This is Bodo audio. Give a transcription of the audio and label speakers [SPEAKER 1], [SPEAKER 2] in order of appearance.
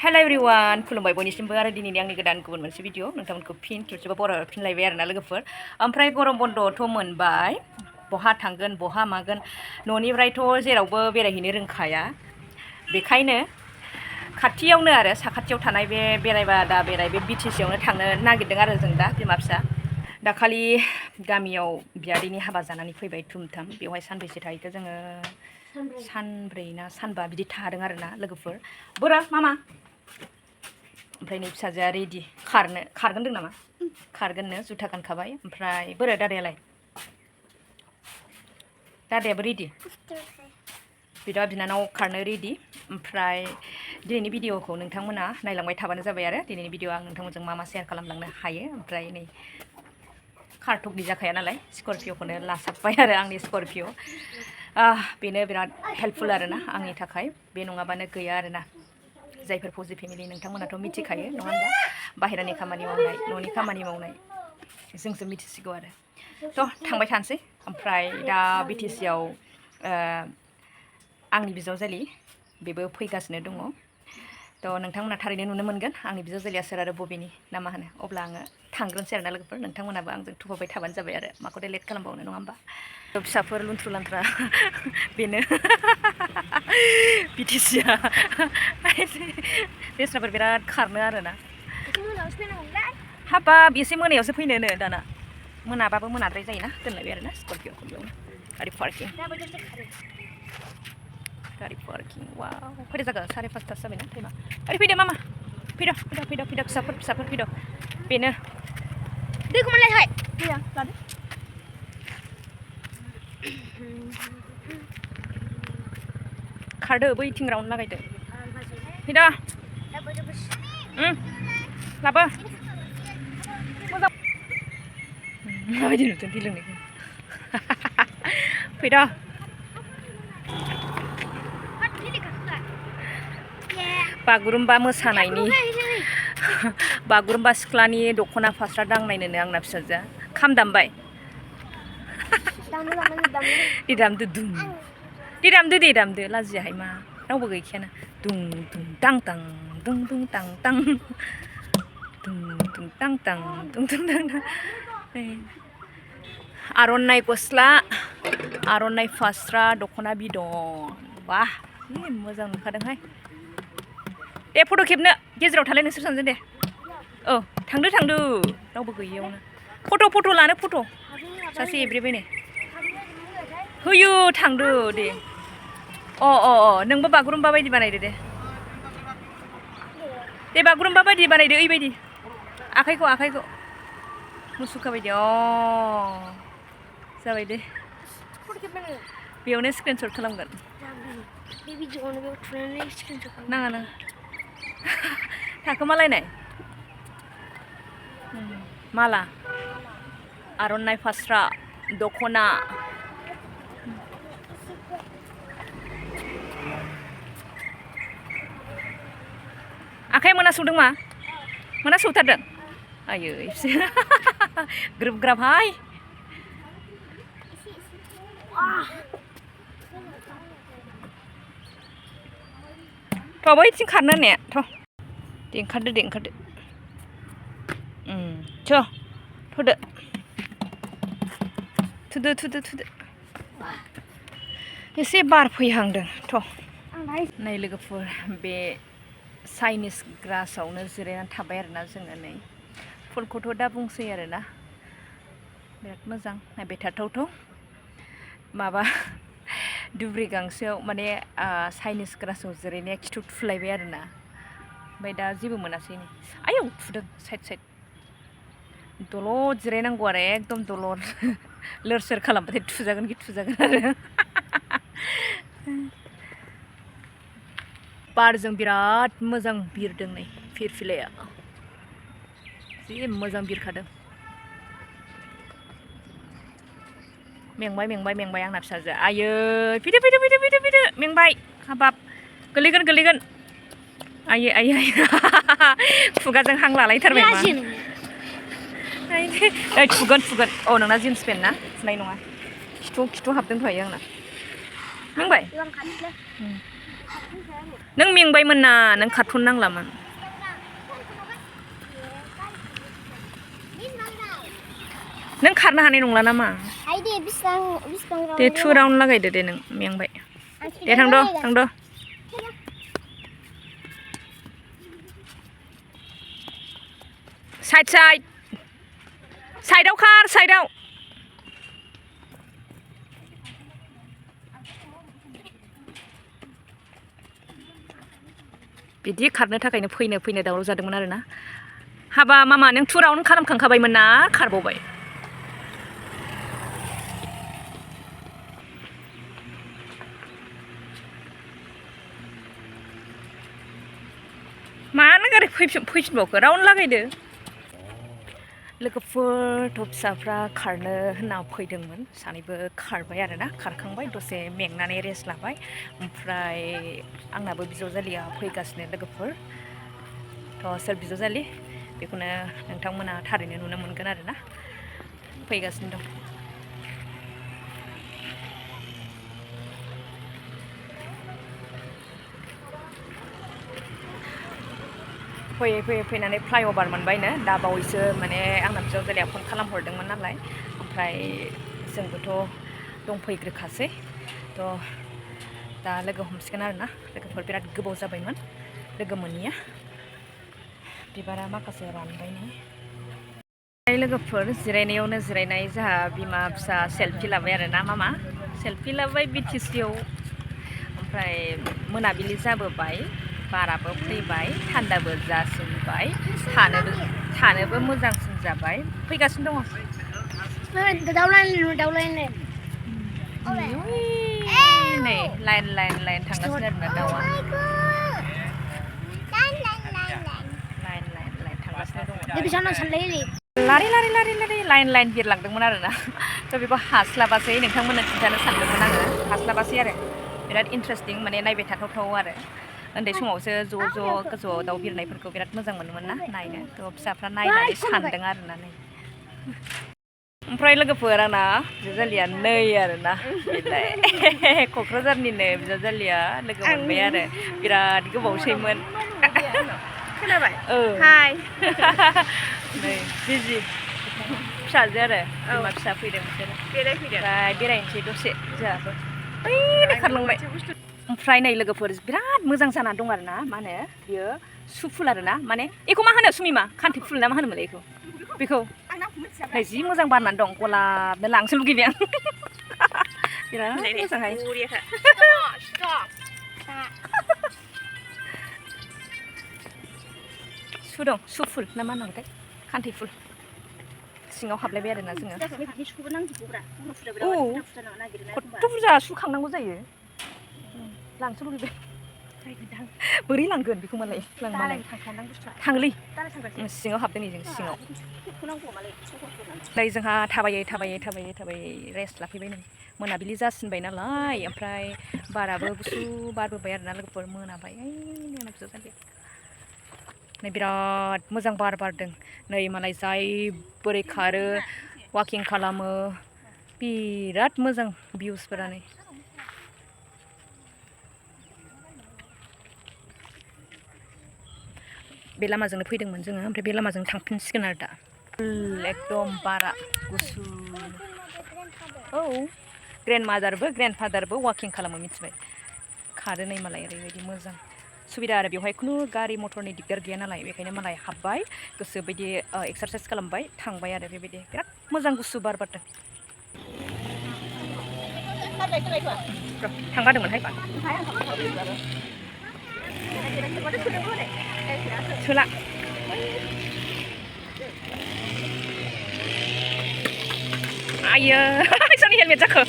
[SPEAKER 1] Hello everyone, खुलुमबाय बयनिसिमबो आरो दिनैनि आंनि गोदान गुबुन मोनसे भिडिअ नोंथांमोनखौ फिन खेबसेबा बर' फिनलायबाय आरोना लोगोफोर। ओमफ्राय गरम बन्द'थ' मोनबाय, बहा थांगोन बहा मागोन न'निफ्रायथ' जेरावबो बेरायहैनो रोंखाया, बेखायनो खाथियावनो आरो साखाथियाव थानाय बे बेरायबा दा बेराय बे बिटिसियावनो थांनो नागिरदों आरो जों दा बिमा फिसा। दाखालि गामियाव बियादैनि हाबा जानानै फैबाय थुमथाम, बेवहाय सानबैसे थाहैखो जोङो सानब्रै ना सानबा बिदि थादों आरोना लोगोफोर। बोरा मामा ओमफ्राय नै फिसाजोआ रेडि खारगोन होनदों नामा, खारगोननो जुथा गानखाबाय। ओमफ्राय बोरो दादायाबो रेडि, बिदा बिनानाव खारनो रेडि। ओमफ्राय दिनैनि भिडिअखौ नोंथांमोना नायलांबाय थाबानो जाबाय आरो दिनैनि भिडिअ आं नोंथांमोनजों मा मा शेयार खालामलांनो हायो। ओमफ्राय नै कारटकनि जाखाया नालाय स्करपिअखौनो लासाबबाय आरो आंनि स्करपिअ, बेनो बिराद हेल्पफुल आरोना आंनि थाखाय, बे नङाबानो गैया आरोना। जायफोर फौजि फेमिलि नोंथांमोनाथ' मिथिखायो नङा होनबा, बाहेरानि खामानि मावनाय न'नि खामानि मावनाय जोंसो मिथिसिगौ आरो। थ' थांबाय थानोसै। ओमफ्राय दा बिटिसियाव आंनि बिजावजालि बेबो फैगासिनो दङ। थ' नोंथांमोना थारैनो नुनो मोनगोन आंनि बिजावजालिया सोर आरो बबेनि ना मा होनो। अब्ला आङो थांग्रोनोसै आरोना लोगोफोर, नोंथांमोनाबो आंजों थुफावबाय थाबानो जाबाय आरो माखौथो लेट खालामबावनो नङा होमबा। फिसाफोर लुनथ्रु लानथ्रा बेनो बिटिसिया लेस्राफोर बिराद खारनो आरोना। हाबाब एसे मोनायावसो फैनोनो दाना, मोनाबाबो मोनाद्राय जायोना दोनलायबाय आरोना स्करपिअखौ बेयावनो। गारि पार्किं वाव खैथा जागोन 5:30 जाबायना टाइमा। ओरै फैदो मामा, फैद' फिसाफोर फैद', बेनो दैखौ मोनलायहाय दैया लादो। खारदो बैथिं राउन्ड लागायदो, फैद' लाबो मोजां माबायदि नुदों दै लोंनायखौ फैद'। बागुरुम्बा मोसानायनि बागुरुम्बा सिख्लानि दख'ना फास्रा दांनायनोनो आंना फिसाजोआ खाम दामबाय। दे दामदो लाजियाहाय मा, रावबो गैखायाना। दुं दुं दां दां दुं दुं दां दां दुं दुं दां दां दुं दुं दां दां। आर'नाइ गस्ला, आर'नाइ फास्रा, दख'ना बिदन, वाह मोजां नुखादोंहाय। दे फट' खेबनो गेजेराव थालाय नोंसोर सानैजों दे। औ थांदो रावबो गैयियावनो फट' लानो फट' सासे एब्रेबायनो होयो थांदो दे। अ नोंबो बागुरुम्बा बायदि बानायदो दे बागुरुम्बा बायदि बानायदो, ओइबायदि आखाइखौ मुसुखा बायदि। जाबाय दे, बेयावनो स्क्रिनशट खालामगोन। नाङा थाखोमालायनाय माला आर'नाइ फास्रा दख'ना। आखाइ मोनासौदों मा, मोनासौथारदों आयै ग्रोब ग्राबहाय। थ' बैथिं खारनो होननाया दे ओंखारदो थुदो एसे बार फैहांदों। नै लोगोफोर बे चाइनिस ग्रासावनो जिरायनानै थाबाय आरोना जोङो। नै फुलखौथ' दा बुंसै आरोना, बिराद मोजां नायबाय थाथावथाव। माबा दुब्रि गांसोआव माने चाइनिस ग्रासाव जिरायनाया खिथु थुलायबाय आरोना, ओमफ्राय दा जेबो मोनासै। नै आयौ थुदों साइड दलद जिरायनांगौ आरो एकदम दलद लोर सोर खालामबाथाय थुजागोन आरो बारजों बिराद मोजां बिरदों नै फिरफिलाया, जि मोजां बिरखादों। मेंबाय आंना फिसाजो, आयै फैदो मेंबाय। हाबाब गोलैगोन आयै खुगाजों हां लालायथारबाय मा। थुगोन औ नोंना जिन्स पेन्ट ना, फुनाय नङा। खिथु हाबदों दहाय आंना। मेंबाय नों मेंबायमोन ना नों खारथ'न नांलामोन नों खारनो हानाय नंला नामा दे 2 राउन्ड लागायदो दे नों मेंबाय दे थांद' साइडआव खार साइडआव बिदि खारनो थाखायनो फैनो दावराव जादोंमोन आरोना हाबा मामा नों 2 राउन्ड खालामखांखाबायमोन ना खारबावबाय मानो गारि फैफिनबावखो राउन्ड लागायदो लोगोफोर फिसाफ्रा खारनो होनना फैदोंमोन सानैबो खारबाय आरोना खारखांबाय दसे मेंनानै रेस्ट लाबाय ओमफ्राय आंनाबो बिजावजालिया फैगासिनो लोगोफोर सोर बिजावजालि बेखौनो नोंथांमोना थारैनो नुनो मोनगोन आरोना फैगासिनो दं फैनानै फ्लाइअभार मोनबायनो दा बावैसो माने आंना बिजावजालिया फन खालामहरदोंमोन नालाय ओमफ्राय जोंबोथ' दंफैग्रोखासै दा लोगो हमसिगोन आरोना लोगोफोर बिराद गोबाव जाबायमोन लोगो मोनैया बिबारा माखासे रानबायनो लोगोफोर जिरायनायावनो जिरायनाय जोंहा बिमा फिसा सेल्फि लाबाय आरोना मामा सेल्फि लाबाय बिटिसिआव ओमफ्राय मोनाबिलि जाबोबाय बाराबो फैबाय थान्दाबो जासिनबाय थानोबो मोजांसिन जाबाय फैगासिनो दङ नै लाइन थांगासिनो आरोना दाउआ लाइन थांगासिनो दङ लारि लाइन बिरलांदोंमोन आरोना बेखौ हास्लाबासै नोंथांमोननो खिन्थानो सानदोंमोन आङो हास्लाबासै आरो बिराद इन्टारेस्टिं माने नायबाय थाथावथाव आरो उन्दै समावसो ज' गोजौआव दाउ बिरनायफोरखौ बिराद मोजां मोनोमोन ना नायनो फिसाफ्रा नायनानै सानदों आरोना नै ओमफ्राय लोगोफोर आंना बिजावजालिया नै आरोना बेलाय क'क्राझारनिनो बिजावजालिया लोगो मोनबाय आरो बिराद गोबावसैमोन खोनाबाय हाय नै बिजि फिसाजो आरो बिमा फिसा फैदों बिसोरो बेरायनोसै दसे जोंहाबो ओइ खारलांबाय ओमफ्राय नै लोगोफोर बिराद मोजां जाना दं आरोना मा होनो बियो सुफुल आरोना माने एखौ मा होनो सुमिमा खान्थि फुल ना मा होनोमोनलाय बेखौ नै जि मोजां बारनानै दं गलाबनो लांसो लुगैबाय आं बिराद मोजांहाय सु दं सुफुल ना मा होनांगौथाय खान्थि फुल सिङाव हाबलायबाय आरोना जोङो खथ्थ' बुरजा सुखांनांगौ जायो लांसो लुगैबाय बोरै लांगोन बेखौ मालाय थांलै सिङाव हाबदों नै जों सिङाव नै जोंहा थाबायै रेस्ट लाफैबाय नै मोनाबिलि जासिनबाय नालाय ओमफ्राय बाराबो गुसु बारबोबाय आरोना लोगोफोर मोनाबाय नै बिराद मोजां बार बारदों नै मालाय जाय बोरै खारो वाकिं खालामो बिराद मोजां भिउसफोरा नै बे लामाजोंनो फैदोंमोन जोङो ओमफ्राय बे लामाजों थांफिनसिगोन आरो दा एकदम बारा गुसु औ ग्रेन्डमादारबो ग्रेन्डफादारबो वाकिं खालामो मिथिबाय खारो नै मालाय ओरैबायदि मोजां सुबिदा आरो बेवहाय खुनु गारि मटरनि दिगदार गैया नालाय बेखायनो मालाय हाबबाय गोसो बायदि एक्सारसाइस खालामबाय थांबाय आरो बेबायदि बिराद मोजां गुसु बार बारदों थांगादोंमोनहाय सोला आयो सोरनि हेलमेट जाखो